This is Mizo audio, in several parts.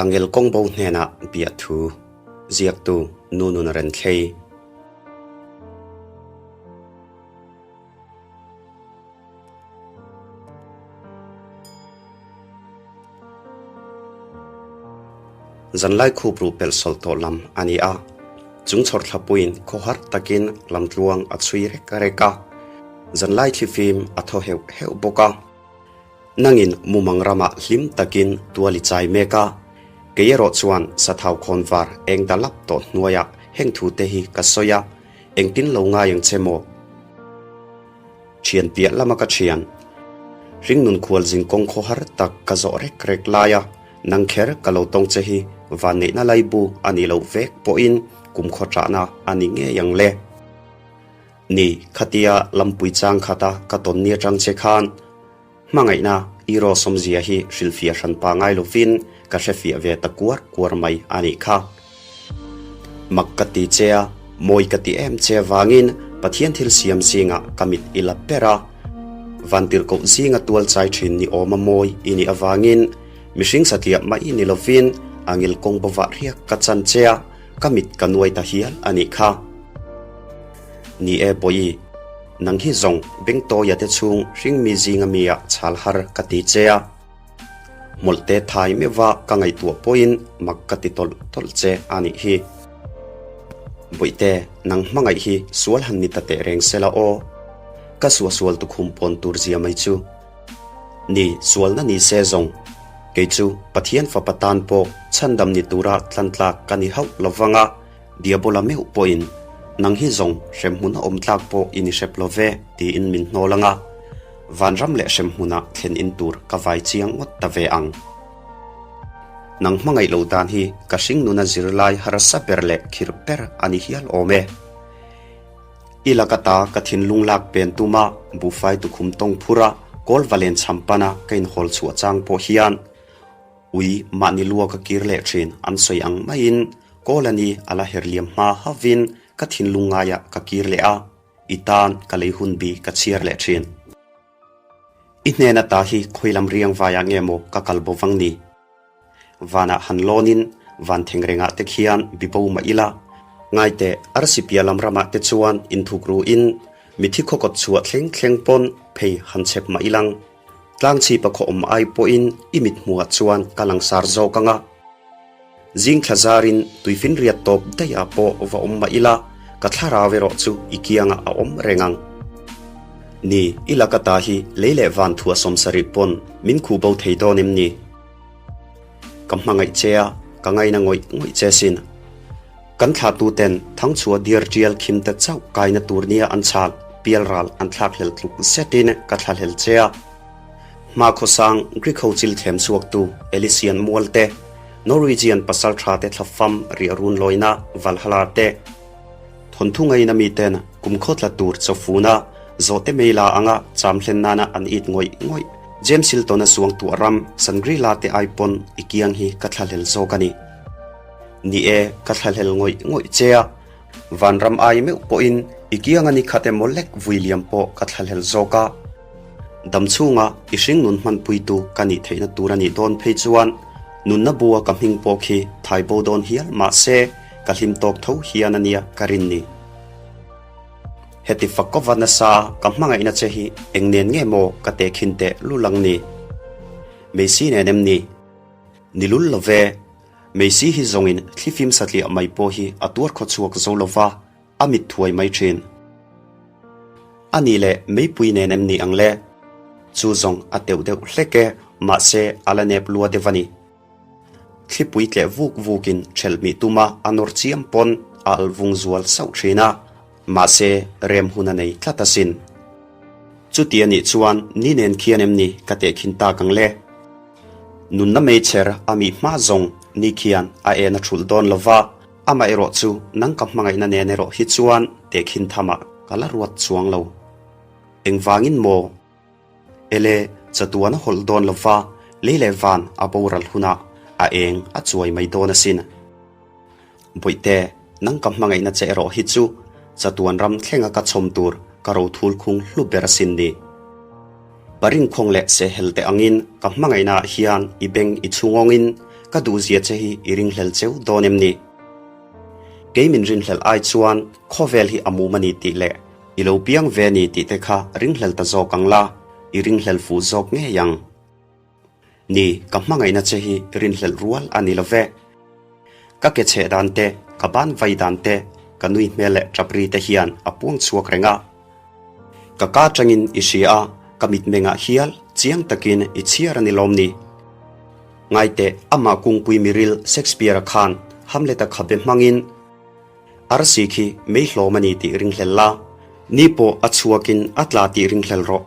Angel kawngbo hnenah biahthu ziaktu Nu Nun Renthlei. Zanlai khup ruh pelh sawlh tawh lam a ni a, chung chhawr thlapuiin khawhar takin lamtluang a chhui rek rek a, zanlai thlifim a thaw heuh heuh bawk a. Nangin mumang ramah hlim takin tual i chai mek a, kei erawh chuan sathau khawnvar eng da lap tawh hnuaiah heng thute hi ka sawi a, engtin lo ngai ang che maw? Thian piah lama ka thian. Hringnun khual zing kawng khawhar tak ka zawh rek rek lai a, nang kher ka lo tawng che hi vanneihna laibu a nih loh vek pawhin kum khawṭahna a ni ngei ang le. Ni, khatia lampui chang khata ka tawn ni atang che khan hmangaihna i rawsawmzia hi hrilhfiah hran pa ngai lovin ka hrefiah ve ta kuar kuar mai a nih kha. Mak ka ti che a, mawi ka ti em che avangin Pathian thil siam zingah ka mit i la ber a. Vantirhkoh zinga tual chai thin ni awma mawi i nih avangin mihring satliah mai ni lovin a ngil kawng bawvah riak ka chan che a, ka mit ka nuai ta hial a nih kha. Ni e Bawihi, nang hi zawng Bengtawia te chhung hringmi zinga mi ah chhal har ka ti che a. Hmawlhte thai meuha ka ngaihtuah pawhin mak ka ti tawlh tawlh che a nih hi. Bawihte, nang hmangaih hi sual han ni ta teh reng sela aw. Ka suahsual tukhum pawn tur zia mai chu. Ni, sualna ni se zawng. Kei chu Pathian fapa tan pawh chhandam ni tura tlantlak ka ni hauh lo vang a, Diabola meuh pawhin nang hi zawng hremhmun a awm tlak pawh i ni hrep lo ve tiin min hnawl ang a, vanram leh hremhmunah thlen in tur ka vai chiang ngawt ta ve ang. Nang hmangaih lo dan hi ka hringnuna zirlai harsa ber leh khirh ber a ni hial awm e. I laka ta ka thinlung lak pen tuma buhfai tukhum tawng phura kawl va len cham pana ka inhawl chhuah chang pawh hian ui mahni lua ka kir leh thin an sawi ang maiin kawl a ni a la her liam hma havin ka thinlung ngaiah ka kir leh a, i tan ka lei hun bi ka chhiar leh thin. I hnen ata hi khawilam riang vaiah nge maw ka kal bo vang ni? Vanah han lawnin van thengrengah te khian bibo mah ila, ngaiteh arsi piah lam ramah te chuan inthuk ruin mithi khawkawt chhuah thleng thleng pawn phei han chhep mah ilang. Tlangchhipa khaw awm ai pawhin i mithmuhah chuan ka langsar zawk ang a. Zing thla zarin tuifinriat tawp daihah pawh va awm mah ila, ka thlarau erawh chu i kiangah a awm reng ang. Ni, i laka ta hi lei leh van thuah 70 pawn min khuh bo thei dawn em ni? Ka hmangaih che a, ka ngaina ngawih ngawih che sin. Kan thlahtuten thangchhuah diar tial khim te chauh kaina tur nia an chhal pialral an thlakhlel tluk zetin ka thlahlel che a. Hmakhawsang Greek ho chil thlem chhuaktu Elysian mual te, Norwegian pasal tha te thlafam riah run lawina Valhalla te, thawnthu ngaina miten kumkhaw tla tur chawfuna zawhte meila anga cham hlen nana an it ngawih ngawih James Hilton-a suangtuah ram Shangri-La te ai pawn i kiang hi ka thlahlel zawk a ni. Ni e, ka thlahlel ngawih ngawih che a, vanram ai meuh pawhin i kianga ni khat emaw lek vui liam pawh ka thlahlel zawk a. Dam chhunga i hringnun hmanpuitu ka nih theihna tur a nih dawn phei chuan nunna bua ka hming pawh khi thai bo dawn hial mahse ka hlim tawk tho hian a nia ka rin ni. Heti fak kawva nasa ka hmangaihna che hi eng nen nge maw ka tehkhin teh lulang ni? Meisi nen em ni? Ni lul lo ve. Meisi hi zawngin thlifim satliah mai pawh hi a tuar khaw chhuak zo lo va, a mit thuai mai thin. A nih leh meipui nen em ni ang le? Chu zawng a teuh deuh hlek e, mahse a la nep lua deuh a ni. Thlipui tleh vuk vukin ṭhelh mih tuma a nawr chiam pawn a alh vung zual sauh thin a, mahse rem hun a nei tlat asin. Chuti a nih chuan ni nen khian em ni ka tehkhin tak ang le? Nunna meichher a mih hma zawng ni khian a en a thulh dawn lo va, amah erawh chu nang ka hmangaihna nen erawh hi chuan tehkhin thamah ka la ruat chuang lo. Engvangin maw? Ele, chatuan a hawlh dawn lo va, lei leh van a boral hunah a eng a chuai mai dawn asin. Bawihte, nang ka hmangaihna che erawh hi chu chatuan ram thlenga ka chhawm tur ka rothul khung hlu ber asin ni. Parinkhawng leh sehhel te angin ka hmangaihnaah hian i beng i chhungawngin Ka duhzia che hi i ringhlel cheu dawn em ni? Kei min rinhlelh ai chuan khawvel hi a mum a ni tih leh i lo piang ve a ni tih te kha ringhlel ta zawk ang la, i ringhlel fuh zawk ngei ang. Ni, ka hmangaihna che hi rinhlelh rual a ni lo ve. Ka ke chheh dan te, ka ban vai dan te, ka nui hmel leh tap ri te hian a puang chhuak reng a. Ka ka tangin i hria a, ka mitmengah hial chiang takin i chhiar a ni lawm ni? Ngaiteh, amah kungpui miril Shakespeare-a khan Hamlet-a khabe hmangin arsi khi mei hlawm a ni tih ringhlel la, ni pawh a chhuakin a tla tih ringhlel rawh.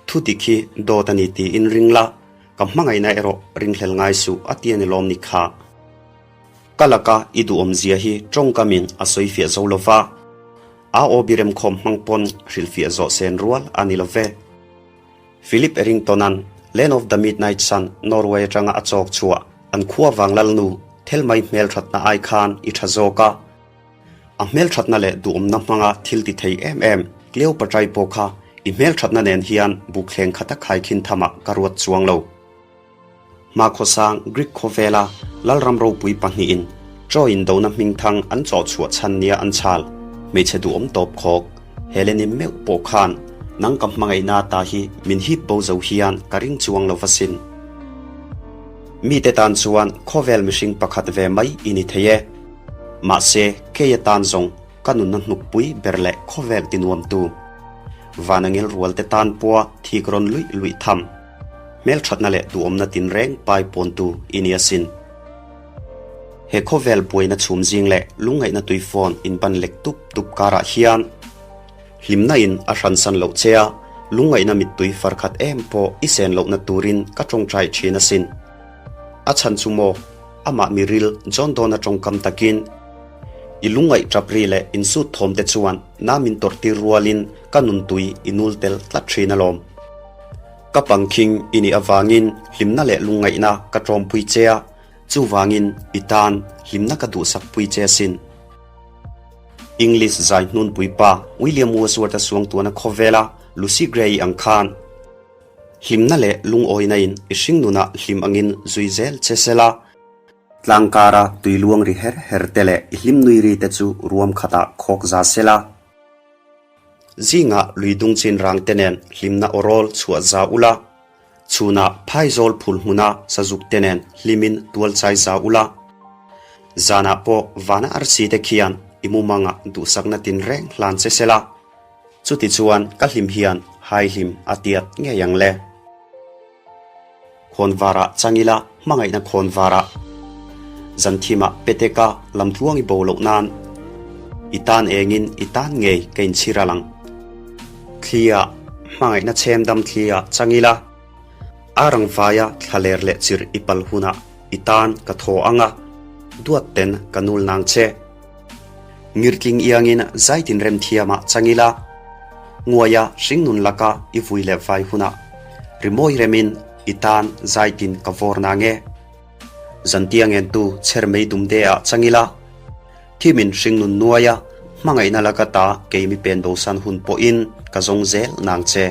Thu dik hi dawt a ni tiin ring la, ka hmangaihna erawh ringhlel ngai suh a ti a ni lawm ni kha. Ka laka i duhawmzia hi tawngkamin a sawi fiah zo lo va, a aw biremkhawm hmang pawn hrilhfiah zawh sen rual a ni lo ve. Philip Errington-a'n Land of the Midnight Sun Norway atanga a chawk chhuah an khua vang lalnu Thelmai hmelthatna ai khan i tha zawk a. A hmelthatna leh duhawmna hmanga thil ti thei em em Cleopatra-i pawh kha i hmelthatna nen hian bukthleng khata khaikhin thamah ka ruat chuang lo. Hmakhawsang Greek khawvela lalram ropui pahnihin Troy indona hmingthang an chawhchhuah chhan nia an chhal hmeichhe duhawm tawp khawk Helene-i meuh pawh khan nang ka hmangaihna ta hi min hip bo zo hian ka ring chuang lo va sin. Mite tan chuan khawvel mihring pakhat ve mai i ni thei e. Mahse, kei atan zawng ka nunna hnukpui ber leh khawvel ti nuamtu. Vanangel rualte tan pawha thik rawn luih luih tham. Hmelthatna leh duhawmna tinreng pai pawntu i ni asin. He khawvel buaina chhum zing leh lungngaihna tuifawn inban lek tup tup karah hian hlimna in a hransan loh che a, lungngaihna mittui farkhat em pawh i sen lohna turin ka tawngtai thin asin. A chhan chu maw? Amah miril John Dona tawngkam takin i lungngaih tap ri leh insut thawm te chuan na min tawrh tir rualin ka nuntui i nul tel tlat thin alawm. Ka pangkhing i nih avangin hlimna leh lungngaihna ka tawmpui che a, chuvangin i tan hlimna ka duhsakpui che asin. English zai hnunpui pa William Wordsworth-a suangtuahna khawvela Lucy Gray-i ang khan hlimna leh lungawina in i hringnunah hlim angin zui zel che sela, tlangkara tui luang ri her her te leh i hlim nui ri te chu ruam khatah khawk za sela. Zingah lui dung chin rang te nen hlimna awrawl chhuah za ula, chhunah phaizawl phul hmuna sazuk te nen hlimin tual chai za ula, zanah pawh vana arsi te khian i mumangah duhsakna tinreng hlan che sela. Chuti chuan ka hlim hian hai hlim a tiat ngei ang le. Khawnvarah chang ila hmangaihna khawnvarah Zanthimah Peteka lamtluang i bo loh nan i tan engin i tan ngei ka inchhir a lang. Thliah hmangaihna chhem dam thliah chang ila a rangvaia thlaler leh chirh i pal hunah i tan ka thaw ang a, duat ten ka nul nang che. Ngirtling iangin zaitin remthiamah chang ila, nguaia hringnun laka i vui leh vai hunah rimawi remin i tan zaitin ka vawr na nge? Zantia ngentu chher mei dumde ah chang ila, thimin hringnun nuaia hmangaihna laka ta keimi pen bosan hun pawhin ka zawng zel nang che.